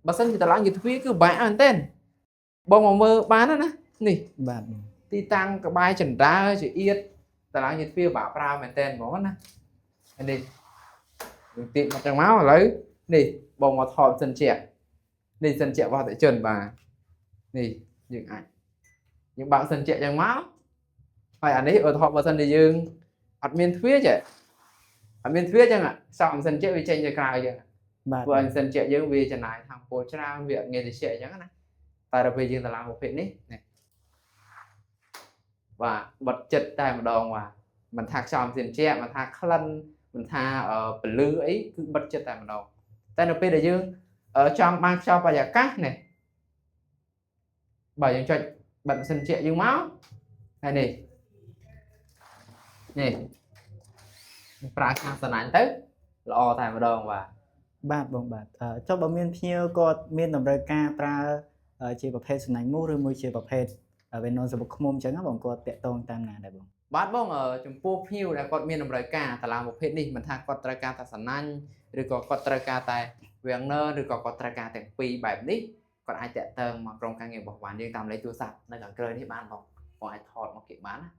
បើសិនជាតម្លើងជាទ្វារគឺបាក់មែនទែនបងមកមើលបានណានេះ បាទបង ទីតាំងក្បែរចណ្ដើជាអៀតតម្លើងជាទ្វារបាក់ប្រើមែនទែនហ្មងណាហើយនេះយើងទាញមកចឹងមកឥឡូវនេះបងមកថតសិនជានេះសិនជារបស់អតិថិជនបាទនេះយើងអាចយើងបើកសិនជាចឹងមកហើយអានេះឧទាហរណ៍បើសិនជាយើងអត់មានទ្វារចេះអត់មានទ្វារចឹងសក់សិនជាវាចេញទៅក្រៅចឹង បាទ ព្រោះអញ្សិនជាយើងវាចំណាយថាមពលច្រើនវាអត់ងាយទៅជាអញ្ចឹងណាតែដល់ពេលយើងតម្លើងប្រភេទនេះនេះបាទបិទចិត្តតែម្ដងបាទមិនថាខ្យល់ម៉ាស៊ីនត្រជាក់មិនថាក្លិនមិនថាពលឺអីគឺបិទចិត្តតែម្ដងតែនៅពេលដែលយើងចង់បានខ្យល់បរិយាកាសនេះបាទយើងចុចបិទម៉ាស៊ីនត្រជាក់យើងមកហើយនេះនេះប្រើខាងសណាញ់ទៅល្អតែម្ដងបាទ បាទបងបាទចុះបើមានភ្ញៀវគាត់មានតម្រូវការប្រើជាប្រភេទសំណាញ់មូសឬមួយជាប្រភេទវេណូនសំបុកឃ្មុំអញ្ចឹងណាបងគាត់តាក់ទងតាមណាដែរបង បាទបងចំពោះភ្ញៀវដែលគាត់មានតម្រូវការតាឡាងប្រភេទនេះមិនថាគាត់ត្រូវការតែសំណាញ់ឬក៏គាត់ត្រូវការតែវាំងនឬក៏គាត់ត្រូវការទាំងពីរបែបនេះគាត់អាចតាក់ទងមកក្រុមការងាររបស់បានយើងតាមលេខទូរស័ព្ទនៅខាងក្រោយនេះបានបងបងអាចថតមកគេបានណា។